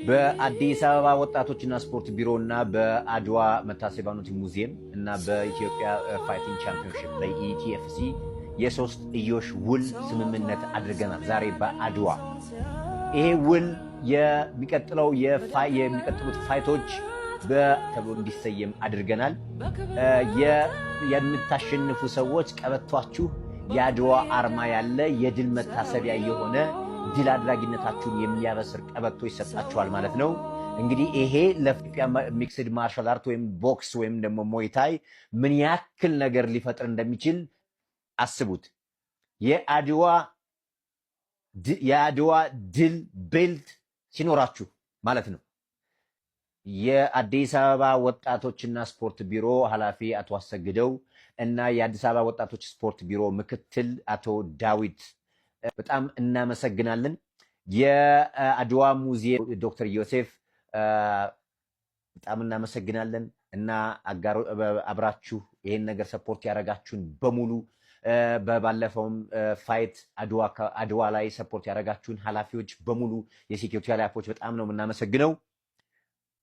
በአዲስ አበባ ወጣቶችና ስፖርት ቢሮ እና በአድዋ መታሰቢያ ሙዚየም እና በኢትዮጵያ Fighting Championship በ ETFC የሶስትዮሽ ውል ስምምነት አድርገናል ዛሬ በአድዋ። ይሄ ውል የሚቀጥሉት fight ኦች ተብሎ እንዲሰየም አድርገናል። የምታሸንፉ ሰዎች ቀበቷችሁ የአድዋ አርማ ያለ የድል መታሰቢያ የሆነ ድል አድራጊነታችሁን የሚያበስር ቀበቶ ይሰጣችኋል ማለት ነው። እንግዲህ ይሄ ለኢትዮጵያ mixed martial art ወይም ቦክስ ወይም ደግሞ Muay Thai ምን ያክል ነገር ሊፈጥር እንደሚችል አስቡት። የአድዋ ድል belt ሲኖራችሁ ማለት ነው። የአዲስ አበባ ወጣቶችና ስፖርት ቢሮ ኃላፊ አቶ አሰግደው እና የአዲስ አበባ ወጣቶች ስፖርት ቢሮ ምክትል አቶ ዳዊት በጣም እናመሰግናለን። የአድዋ ሙዚየም ዶክተር ዮሴፍ በጣም እናመሰግናለን እና አብራችሁ ይሄን ነገር support ያደረጋችሁን በሙሉ፣ በባለፈውም fight አድዋ ላይ support ያደረጋችሁን ኃላፊዎች በሙሉ፣ የ security ኃላፊዎች በጣም ነው የምናመሰግነው።